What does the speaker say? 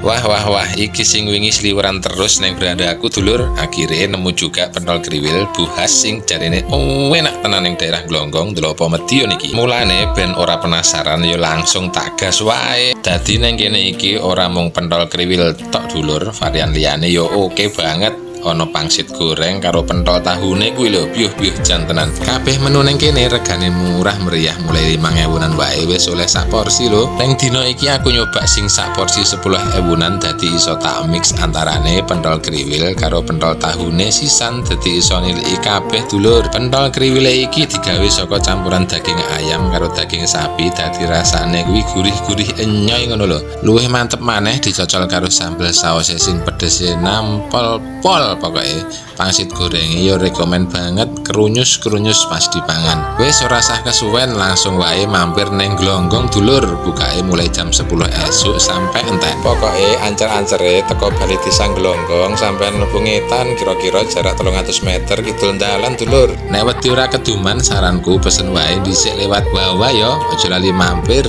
Wah wah wah, iki sing wingi sliweran terus neng berandaku, dulur. Akhirnya nemu juga pentol kriwil Bu Has sing jarene enak tenan ning daerah Glonggong, Dlopo, Madiun iki. Mulane ben ora penasaran yo langsung tak gas wae. Dadi neng kene iki ora mung pentol kriwil tok, dulur, varian liyane yo oke banget. Ana pangsit goreng karo pentol tahune kuwi lho, biuh-biuh jan tenan. Kabeh menu ning kene regane murah meriah, mulai 5 ewunan wae wis oleh sak porsi lho. Neng dina iki aku nyoba sing sak porsi 10 ewunan, dadi iso tak mix antarane pentol kriwil karo pentol tahune sisan, dadi iso niliki kabeh, dulur. Pentol kriwile iki digawe saka campuran daging ayam karo daging sapi, dadi rasane kuwi gurih-gurih enyoy ngono lho. Luwih mantep maneh dicocol karo sambel saose sing pedese nampol pol. Pokoke pangsit goreng yo rekomen banget, kerunyus-kerunyus pas dipangan. Wis, ora sah kesuwen, langsung wae mampir neng Glonggong, dulur. Bukake mulai jam 10 esuk sampai entek. Pokoke ancer-ancere teko Balai Desa Glonggong sampean mlebu ngetan kira-kira jarak 300 meter kidul dalan, dulur. Nek wedi ora keduman, saranku pesen wae dhisik lewat WA yo, aja lali mampir.